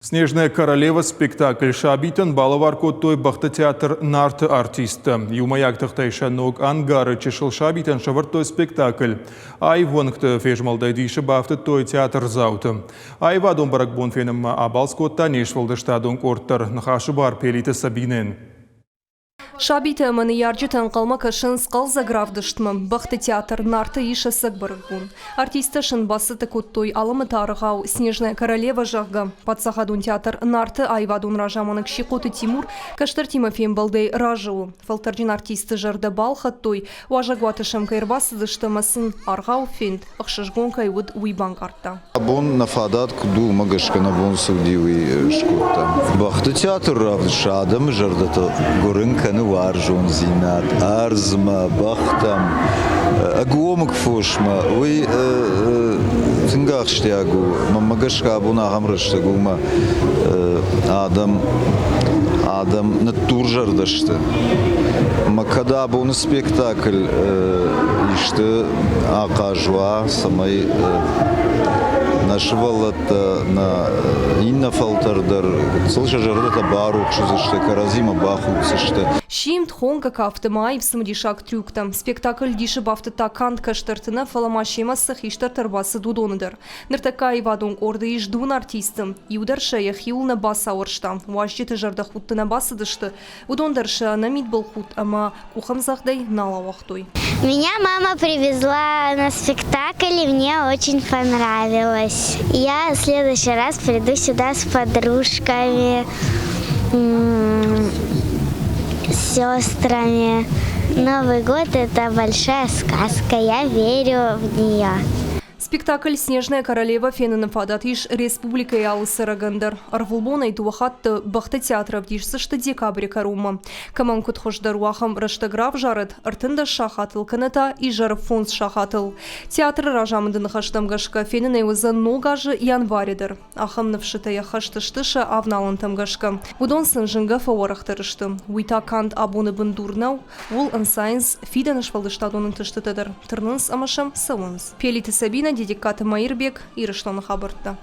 Снежная королева спектакль сабитӕн балӕвар кодтой бӕхты театр Нарты артисттӕ. Иумӕйаг тыхтӕй сӕ ног ангары чысыл сабитӕн сӕвӕрдтой спектакль. Аив уӕнгты фезмӕлдӕй дисы бафтыдтой театрдзауты. Аивадон бӕрӕгбон фенынмӕ абалц кодта не сфӕлдыстадон къорд дӕр. Ныхасы бар Пелиты Сабинӕн. Сабитӕ ӕмӕ ныййарджытӕ ӕнхъӕлмӕ кӕсынц хъӕлдзӕг равдыстмӕ. Бӕхты театр Нарты ис ӕцӕг бӕрӕгбон. Артисттӕ сын бацӕттӕ кодтой алымыты аргъау «Снежная королева», зӕгъгӕ. Паддзахадон театр Нарты аивадон разамонӕг Сихъоты Тимур кӕстӕртимӕ фембӕлдӕй разы у. Фӕлтӕрджын артистты зӕрдӕ балхӕдтой, уазӕгуаты сӕм кӕй ӕрбацыдысты ӕмӕ сын аргъау фенд ӕхсызгон кӕй уыд, уый банкъардта. Абон нӕ фадат куыд у, уымӕ гӕсгӕ нӕ бон цы уыди, уый скодтам. Бӕхты театр равдыста адӕмы зӕрдӕтӕ гуырын кӕны уарзондзинад ӕрдзмӕ, бӕхтӕм, ӕгомыг фосмӕ. Уый тынг ахсджиаг у. Мӕнмӕ гӕсгӕ абон ахӕм рӕстӕг у, ӕмӕ адӕм адӕм ныддурзӕрдӕ сты. Ӕмӕ кӕд абоны спектакль исты ахъаз уа, цӕмӕй нӕ сывӕллӕттӕ, нӕ иннӕ фӕлтӕр дӕр сыл сӕ зӕрдӕтӕ барухс уыдзысты, кӕрӕдзимӕ бахуддзысты. Симд, хонгӕ кафты ма аив цымыдисаг трюктӕ. Спектакль дисы бафтыдта канд кӕстӕрты нӕ, фӕлӕ ма семӕ цы хистӕртӕ ӕрбацыд, уыдоны дӕр. Ныртӕккӕ аивадон къорды ис дыууын артисты. Иу дӕр сӕ йӕхиуыл нӕ бацауӕрста. Уазджыты зӕрдӕхудты нӕ бацыдысты, уыдон дӕр сӕ ӕнӕмидбылхудт ӕмӕ къухӕмдзӕгъдӕй нал ауагътой. Меня мама привезла на спектакль, и мне очень понравилось. Я в следующий раз приду сюда с подружками, с сестрами. Новый год – это большая сказка, я верю в нее. Спектакль «Снежная королева» феныны фадат ис республикӕйы алы цӕрӕгӕн дӕр. Ӕрвылбонӕй дыууӕ хатты бӕхты театры ӕвдисдзысты декабры кӕронмӕ. Кӕмӕн куыд хуыздӕр у, ахӕм рӕстӕг равзарӕд 13 сахатыл кӕнӕ та изӕры фондз сахатыл. Театры разамынды ныхӕстӕм гӕсгӕ фенынӕй уыдзӕн ног азы январы дӕр. Ахӕм ныфсытӕ ӕххӕст сты сӕ авналӕнтӕм гӕсгӕ. Уыдон сын зынгӕ фӕуӕрӕхдӕр сты. Уый та канд абоны бындур нӕу, ууыл ӕнцайынц фидӕны сфӕлдыстадон ӕнтыстытӕ дӕр, тырнынц ӕмӕ сӕм цӕуынц. Пелиты Сабинӕ, Дедегкаты Маирбег, Ирыстоны хабӕрттӕ.